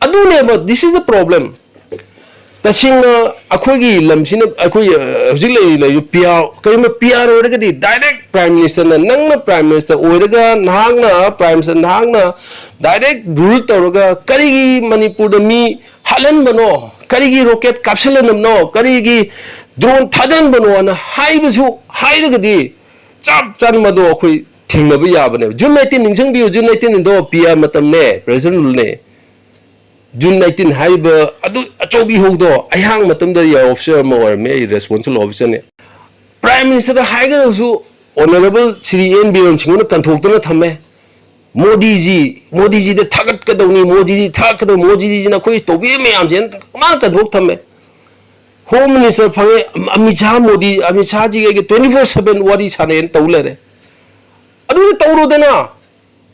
ꯑꯗꯨꯅꯦꯕ, this is the problem꯫ ꯇꯁꯦꯡꯅ ꯑꯩꯈꯣꯏꯒꯤ ꯂꯝꯁꯤꯅ, ꯑꯩꯈꯣꯏ, ꯑ, ꯍꯧꯖꯤꯛ ꯂꯩꯔꯤ, ꯂꯩꯔꯤꯕ P R, ꯀꯔꯤꯒꯨꯝꯕ P R ꯑꯣꯏꯔꯒꯗꯤ direct Prime Minister ꯅ, ꯅꯪꯅ Prime Minister ꯑꯣꯏꯔꯒ, ꯅꯍꯥꯛꯅ Prime Minister, ꯅꯍꯥꯛꯅ direct rule ꯇꯧꯔꯒ ꯀꯔꯤꯒꯤ ꯃꯅꯤꯄꯨꯔꯗ ꯃꯤ ꯍꯥꯠꯍꯟꯕꯅꯣ, ꯀꯔꯤꯒꯤ rocket ꯀꯥꯞꯁꯤꯜꯍꯟꯕꯅꯣ, ꯀꯔꯤꯒꯤ drone ꯊꯥꯗꯍꯟꯕꯅꯣꯅ ꯍꯥꯏꯕꯁꯨ ꯍꯥꯏꯔꯒꯗꯤ ꯆꯞ ꯆꯥꯅ ꯃꯗꯣ ꯑꯩꯈꯣꯏ ꯊꯦꯡꯅꯕ ꯌꯥꯕꯅꯦꯕ꯫ June nineteen ꯅꯤꯡꯁꯤꯡꯕꯤꯌꯨ, June nineteen ꯗꯣ P R ꯃꯇꯝꯅꯦ, President rule ꯅꯦ꯫ June nineteen ꯍꯥꯏꯔꯤꯕ ꯑꯗꯨ ꯑꯆꯧꯕ ꯏꯍꯧꯗꯣ ꯑꯩꯍꯥꯛ ꯃꯇꯝꯗ air officer ꯑꯃ ꯑꯣꯏꯔꯝꯃꯦ, ꯑꯩ responsible officer ꯅꯦ꯫ Prime Minister ꯗ ꯍꯥꯏꯒꯗꯕꯁꯨ Honourable ꯁ꯭ꯔꯤ ꯑꯦꯟ ꯕꯤꯔꯦꯟ ꯁꯤꯡꯍꯅ ꯀꯟꯊꯣꯛꯇꯅ ꯊꯝꯃꯦ꯫ ꯃꯣꯗꯤꯖꯤ, ꯃꯣꯗꯤꯖꯤꯗ ꯊꯥꯒꯠꯀꯗꯧꯅꯤ, ꯃꯣꯗꯤꯖꯤ ꯊꯥꯒꯠꯀꯗꯧꯅꯤ, ꯃꯣꯗꯤꯖꯤꯅ ꯑꯩꯈꯣꯏ ꯇꯧꯕꯤꯔꯤꯕ ꯃꯌꯥꯝꯁꯦ ꯃꯥꯅ ꯀꯟꯊꯣꯛ ꯊꯝꯃꯦ꯫ Home Minister ꯐꯪꯉꯦ, ꯑꯃꯤꯠ ꯁꯥꯍ ꯃꯣꯗꯤ, ꯑꯃꯤꯠ ꯁꯥꯍꯖꯤꯒ ꯑꯩꯒ twenty four seven ꯋꯥꯔꯤ ꯁꯥꯟꯅꯩꯅ ꯇꯧ ꯂꯩꯔꯦ꯫ ꯑꯗꯨꯗꯤ ꯇꯧꯔꯣꯗꯅ,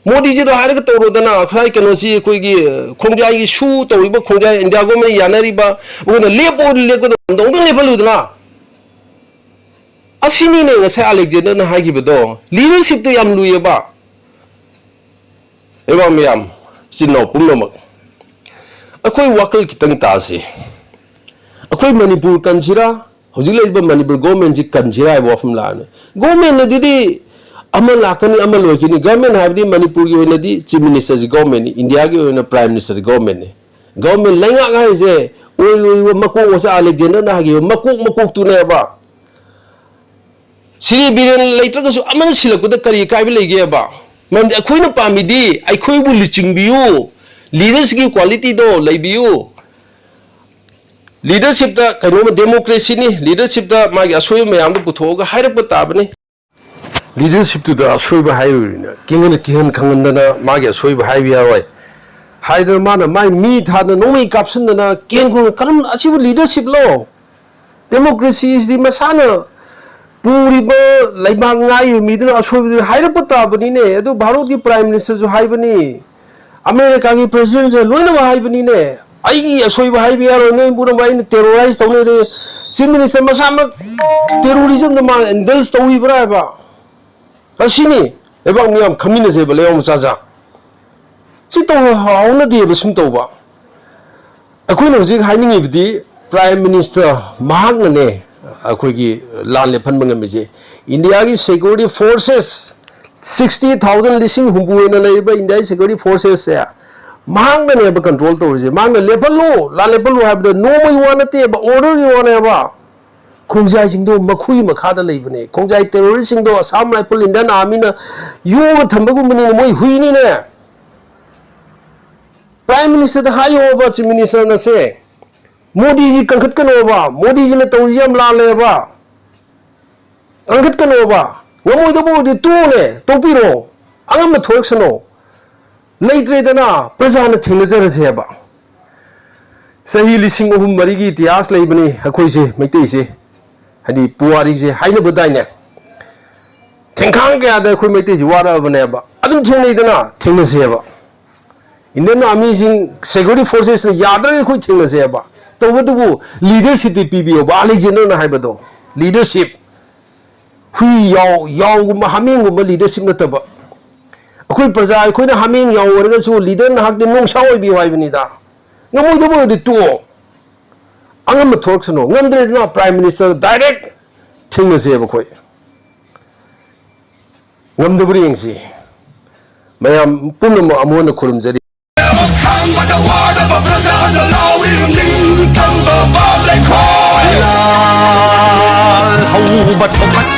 ꯃꯣꯗꯤꯖꯤꯗ ꯍꯥꯏꯔꯒ ꯇꯧꯔꯣꯗꯅ, ꯉꯁꯥꯏ ꯀꯩꯅꯣꯁꯤ ꯑꯩꯈꯣꯏꯒꯤ, ꯑ, ꯈꯣꯡꯖꯥꯏꯒꯤ ꯁꯨ ꯇꯧꯔꯤꯕ ꯈꯣꯡꯖꯥꯏ, India government ꯅ ꯌꯥꯅꯔꯤꯕ, ꯑꯩꯈꯣꯏꯅ ꯂꯦꯞꯄꯣ ꯂꯦꯞꯀꯗꯧꯕ ꯑꯝꯇꯪ ꯂꯦꯞꯍꯜꯂꯨꯗꯅ꯫ ꯑꯁꯤꯅꯤꯅꯦ ꯉꯁꯥꯏ Alexander ꯅ ꯍꯥꯏꯈꯤꯕꯗꯣ, leadership ꯇꯨ ꯌꯥꯝ ꯂꯨꯏꯌꯦꯕ꯫ ꯂꯩꯕꯥꯛ ꯃꯌꯥꯝ, ꯏꯆꯤꯟ ꯏꯅꯥꯎ ꯄꯨꯝꯅꯃꯛ, ꯑꯩꯈꯣꯏ ꯋꯥꯈꯜ ꯈꯤꯇꯪ ꯇꯥꯁꯤ꯫ ꯑꯩꯈꯣꯏ ꯃꯅꯤꯄꯨꯔ ꯀꯟꯁꯤꯔꯥ, ꯍꯧꯖꯤꯛ ꯂꯩꯔꯤꯕ ꯃꯅꯤꯄꯨꯔ ꯒꯣꯔꯃꯦꯟꯁꯤ ꯀꯟꯁꯤꯔꯥ ꯍꯥꯏꯕ ꯋꯥꯐꯝ ꯂꯥꯛꯑꯅꯤ꯫ ꯒꯣꯔꯃꯦꯟ ꯑꯗꯨꯗꯤ ꯑꯃ ꯂꯥꯛꯀꯅꯤ, ꯑꯃ ꯂꯣꯏꯈꯤꯅꯤ꯫ ꯒꯣꯔꯃꯦꯟ ꯍꯥꯏꯕꯗꯤ ꯃꯅꯤꯄꯨꯔꯒꯤ ꯑꯣꯏꯅꯗꯤ ꯆꯤꯐ ꯃꯤꯅꯤꯁꯇꯔꯁꯤ ꯒꯣꯔꯃꯦꯟꯅꯤ, ꯏꯟꯗꯤꯌꯥꯒꯤ ꯑꯣꯏꯅ ꯄ꯭ꯔꯥꯏꯝ ꯃꯤꯅꯤꯁꯇꯔꯁꯤ ꯒꯣꯔꯃꯦꯟꯅꯤ꯫ ꯒꯣꯔꯃꯦꯟ ꯂꯩꯉꯥꯛ ꯍꯥꯏꯁꯦ ꯑꯣꯏꯔꯣꯏꯕ ꯃꯀꯣꯛ ꯃꯆꯥ ꯑꯂꯦꯛꯖꯦꯟꯗꯔꯅ ꯍꯥꯏꯈꯤꯕ ꯃꯀꯣꯛ ꯃꯀꯣꯛꯇꯨꯅꯦꯕ꯫ ꯁꯤꯔꯤ ꯕꯤꯔꯦꯟ ꯂꯩꯇ꯭ꯔꯒꯁꯨ ꯑꯃꯅ ꯁꯤꯜꯂꯛꯄꯗ ꯀꯔꯤ ꯑꯀꯥꯏꯕ ꯂꯩꯒꯦꯕ? ꯃꯔꯝꯗꯤ ꯑꯩꯈꯣꯏꯅ ꯄꯥꯝꯃꯤꯗꯤ ꯑꯩꯈꯣꯏꯕꯨ ꯂꯨꯆꯤꯡꯕꯤꯌꯨ, ꯂꯤꯗꯔꯁꯤꯞꯀꯤ ꯀ꯭ꯋꯥꯂꯤꯇꯤꯗꯣ ꯂꯩꯕꯤꯌꯨ꯫ ꯂꯤꯗꯔꯁꯤꯞꯇ ꯀꯩꯅꯣꯝꯃ ꯗꯦꯃꯣꯀ꯭ꯔꯦꯁꯤꯅꯤ, ꯂꯤꯗꯔꯁꯤꯞꯇ ꯃꯥꯒꯤ ꯑꯁꯣꯏꯕ ꯃꯌꯥꯝꯗꯣ ꯄꯨꯊꯣꯛꯑꯒ ꯍꯥꯏꯔꯛꯄ ꯇꯥꯕꯅꯤ꯫ ꯂꯤꯗꯔꯁꯤꯞꯇꯨꯗ ꯑꯁꯣꯏꯕ ꯍꯥꯏꯔꯨꯔꯤꯅꯦ, ꯀꯤꯡꯍꯟ ꯀꯤꯡꯍꯟ ꯈꯪꯍꯟꯗꯅ ꯃꯥꯒꯤ ꯑꯁꯣꯏꯕ ꯍꯥꯏꯕ ꯌꯥꯔꯣꯏ ꯍꯥꯏꯗꯅ ꯃꯥꯅ ꯃꯥꯏ ꯃꯤ ꯊꯥꯗꯅ ꯅꯣꯡꯃꯩ ꯀꯥꯞꯁꯤꯟꯗꯅ ꯀꯦꯟ ꯈꯣꯡ ꯀꯔꯝ, ꯑꯁꯤꯕꯨ ꯂꯤꯗꯔꯁꯤꯞꯂꯣ? ꯗꯦꯃꯣꯀ꯭ꯔꯦꯁꯤꯁꯤꯗꯤ ꯃꯁꯥꯅ ꯄꯨꯔꯤꯕ ꯂꯩꯕꯥꯛ ꯉꯥꯛꯏꯕ ꯃꯤꯗꯨꯅ ꯑꯁꯣꯏꯕꯗꯨ ꯍꯥꯏꯔꯛꯄ ꯇꯥꯕꯅꯤꯅꯦ꯫ ꯑꯗꯨ ꯚꯥꯔꯠꯀꯤ ꯄ꯭ꯔꯥꯏꯝ ꯃꯤꯅꯤꯁꯇꯔꯁꯨ ꯍꯥꯏꯕꯅꯤ, ꯑꯃꯦꯔꯤꯀꯥꯒꯤ ꯄ꯭ꯔꯦꯁꯤꯗꯦꯟꯁꯦ ꯂꯣꯏꯅꯃꯛ ꯍꯥꯏꯕꯅꯤꯅꯦ꯫ ꯑꯩꯒꯤ ꯑꯁꯣꯏꯕ ꯍꯥꯏꯕ ꯌꯥꯔꯣꯏ, ꯅꯣꯏ ꯄꯨꯝꯅꯃꯛ ꯑꯩꯅ ꯇꯦꯔꯣꯔꯥꯏꯁ ꯇꯧꯅꯤ꯫ ꯆꯤꯐ ꯃꯤꯅꯤꯁꯇꯔ ꯃꯁꯥꯃꯛ ꯇꯦꯔꯣꯔꯤꯖꯝꯗ ꯃꯥ ꯑꯦꯟꯗꯜꯁ ꯇꯧꯔꯤꯕ꯭ꯔꯥ ꯍꯥꯏꯕ꯫ ꯑꯁꯤꯅꯤ ꯂꯩꯕꯥꯛ ꯃꯤꯌꯥꯝ ꯈꯪꯃꯤꯟꯅꯁꯦꯕ, ꯂꯩꯕꯥꯛ ꯃꯆꯥ ꯃꯆꯥ꯫ ꯁꯤ ꯇꯧ ꯍꯥꯎꯅꯗꯦꯕ ꯁꯨꯝ ꯇꯧꯕ꯫ ꯑꯩꯈꯣꯏꯅ ꯍꯧꯖꯤꯛ ꯍꯥꯏꯅꯤꯡꯉꯤꯕꯗꯤ ꯄ꯭ꯔꯥꯏꯝ ꯃꯤꯅꯤꯁꯇꯔ ꯃꯍꯥꯛꯅꯅꯦ ꯑꯩꯈꯣꯏꯒꯤ ꯂꯥꯟ ꯂꯦꯞꯍꯟꯕ ꯉꯝꯃꯤꯁꯦ꯫ ꯏꯟꯗꯤꯌꯥꯒꯤ ꯁꯦꯀ꯭ꯌꯨꯔꯤꯇꯤ ꯐꯣꯔꯁꯦꯁ ꯁꯤꯛꯁꯇꯤ ꯊꯥꯎꯖꯟ, ꯂꯤꯁꯤꯡ ꯍꯨꯝꯐꯨ ꯍꯦꯟꯅ ꯂꯩꯔꯤꯕ ꯏꯟꯗꯤꯌꯥꯒꯤ ꯁꯦꯀ꯭ꯌꯨꯔꯤꯇꯤ ꯐꯣꯔꯁꯦꯁꯁꯦ ꯃꯍꯥꯛꯅꯅꯦꯕ ꯀꯟꯇ꯭ꯔꯣꯜ ꯇꯧꯔꯤꯁꯦ꯫ ꯃꯍꯥꯛꯅ ꯂꯦꯞꯍꯜꯂꯨ, ꯂꯥꯟ ꯂꯦꯞꯍꯜꯂꯨ ꯍꯥꯏꯕꯗ ꯅꯣꯡꯃꯒꯤ ꯋꯥ ꯅꯠꯇꯦꯕ, ꯑꯣꯔꯗꯔꯒꯤ ꯋꯥꯅꯦꯕ꯫ ꯈꯣꯡꯖꯥꯏꯁꯤꯡꯗꯣ ꯃꯈꯣꯏꯒꯤ ꯃꯈꯥꯗ ꯂꯩꯕꯅꯦ꯫ ꯈꯣꯡꯖꯥꯏ ꯇꯦꯔꯣꯔꯤꯁꯁꯤꯡꯗꯣ ꯑꯁꯥꯝ ꯔꯥꯏꯐꯜ, ꯏꯟꯗꯤꯌꯟ ꯑꯥꯔꯃꯤꯅ ꯌꯣꯛꯑꯒ ꯊꯝꯕꯒꯨꯝꯕꯅꯤꯅꯦ, ꯃꯣꯏ ꯍꯨꯏꯅꯤꯅꯦ꯫ ꯄ꯭ꯔꯥꯏꯝ ꯃꯤꯅꯤꯁꯇꯔꯗ ꯍꯥꯏꯌꯣꯕ, ꯆꯤꯐ ꯃꯤꯅꯤꯁꯇꯔꯅꯁꯦ, ꯃꯣꯗꯤꯖꯤ ꯀꯟꯈꯠꯀꯅꯣꯕ, ꯃꯣꯗꯤꯖꯤꯅ ꯇꯧꯔꯤꯁꯤ ꯌꯥꯝ ꯂꯥꯜꯂꯦꯕ, ꯀꯟꯈꯠꯀꯅꯣꯕ꯫ ꯉꯝꯃꯣꯏꯗꯕ ꯑꯣꯏꯔꯗꯤ ꯇꯣꯛꯑꯣꯅꯦ, ꯇꯣꯛꯄꯤꯔꯣ, ꯑꯉꯝꯕ ꯊꯣꯛꯂꯛꯁꯅꯣ꯫ ꯂꯩꯇ꯭ꯔꯦꯗꯅ, ꯄ꯭ꯔꯖꯥꯅ ꯊꯦꯡꯅꯖꯔꯁꯦꯕ꯫ ꯆꯍꯤ ꯂꯤꯁꯤꯡ ꯑꯍꯨꯝ ꯃꯔꯤꯒꯤ ꯏꯇꯤꯍꯥꯁ ꯂꯩꯕꯅꯤ ꯑꯩꯈꯣꯏꯁꯦ, ꯃꯩꯇꯩꯁꯦ, ꯍꯥꯏꯗꯤ ꯄꯨꯋꯥꯔꯤꯁꯦ ꯍꯥꯏꯅꯕꯗꯥꯏꯅꯦ꯫ ꯊꯦꯡꯈꯥꯡ ꯀꯌꯥꯗ ꯑꯩꯈꯣꯏ ꯃꯩꯇꯩꯁꯤ ꯋꯥꯔꯛꯑꯕꯅꯦꯕ꯫ ꯑꯗꯨꯝ ꯊꯦꯡꯅꯩꯗꯅ, ꯊꯦꯡꯅꯁꯦꯕ꯫ ꯏꯟꯗꯤꯌꯟ ꯑꯥꯔꯃꯤꯁꯤꯡ, ꯁꯦꯀ꯭ꯌꯨꯔꯤꯇꯤ ꯐꯣꯔꯁꯦꯁꯅ ꯌꯥꯗ꯭ꯔꯒꯗꯤ ꯑꯩꯈꯣꯏ ꯊꯦꯡꯅꯁꯦꯕ꯫ ꯇꯧꯕꯇꯕꯨ ꯂꯤꯗꯔꯁꯤꯞꯇꯤ ꯄꯤꯕꯤꯌꯣꯕ, ꯑꯂꯦꯛꯖꯦꯟꯗꯔꯅ ꯍꯥꯏꯕꯗꯣ꯫ ꯂꯤꯗꯔꯁꯤꯞ, ꯍꯨꯏ ꯌꯥꯎ, ꯌꯥꯎꯒꯨꯝꯕ, ꯍꯥꯃꯦꯡꯒꯨꯝꯕ ꯂꯤꯗꯔꯁꯤꯞ ꯅꯠꯇꯕ, ꯑꯩꯈꯣꯏ ꯄ꯭ꯔꯖꯥ, ꯑꯩꯈꯣꯏꯅ ꯍꯥꯃꯦꯡ ꯌꯥꯎ ꯑꯣꯏꯔꯒꯁꯨ ꯂꯤꯗꯔ ꯅꯍꯥꯛꯇꯤ ꯅꯣꯡꯁꯥ ꯑꯣꯏꯕꯤꯌꯨ ꯍꯥꯏꯕꯅꯤꯗ꯫ ꯉꯝꯃꯣꯏꯗꯕ ꯑꯣꯏꯔꯗꯤ ꯇꯣꯛꯑꯣ, ꯑꯉꯝꯕ ꯊꯣꯔꯛꯁꯅꯨ꯫ ꯉꯝꯗ꯭ꯔꯦꯗꯅ, ꯄ꯭ꯔꯥꯏꯝ ꯃꯤꯅꯤꯁꯇꯔ ꯗꯥꯏꯔꯦꯛ ꯊꯦꯡꯅꯁꯦꯕ ꯑꯩꯈꯣꯏ꯫ ꯉꯝꯗꯕ꯭ꯔꯥ ꯌꯦꯡꯁꯤ꯫ ꯃꯌꯥꯝ ꯄꯨꯝꯅꯃꯛ ꯑꯃꯨꯛ ꯍꯟꯅ ꯈꯨꯔꯨꯝꯖꯔꯤ꯫ ꯈꯥꯡꯕꯗ ꯋꯥꯔꯕ ꯄ꯭ꯔꯖꯥꯅ ꯂꯥꯎꯔꯤ ꯅꯤꯡꯇꯝꯕ ꯄꯥꯞ ꯂꯩꯈꯣꯏ꯫ ꯂꯥꯜ ꯍꯧꯕ ꯊꯣꯛꯂꯛ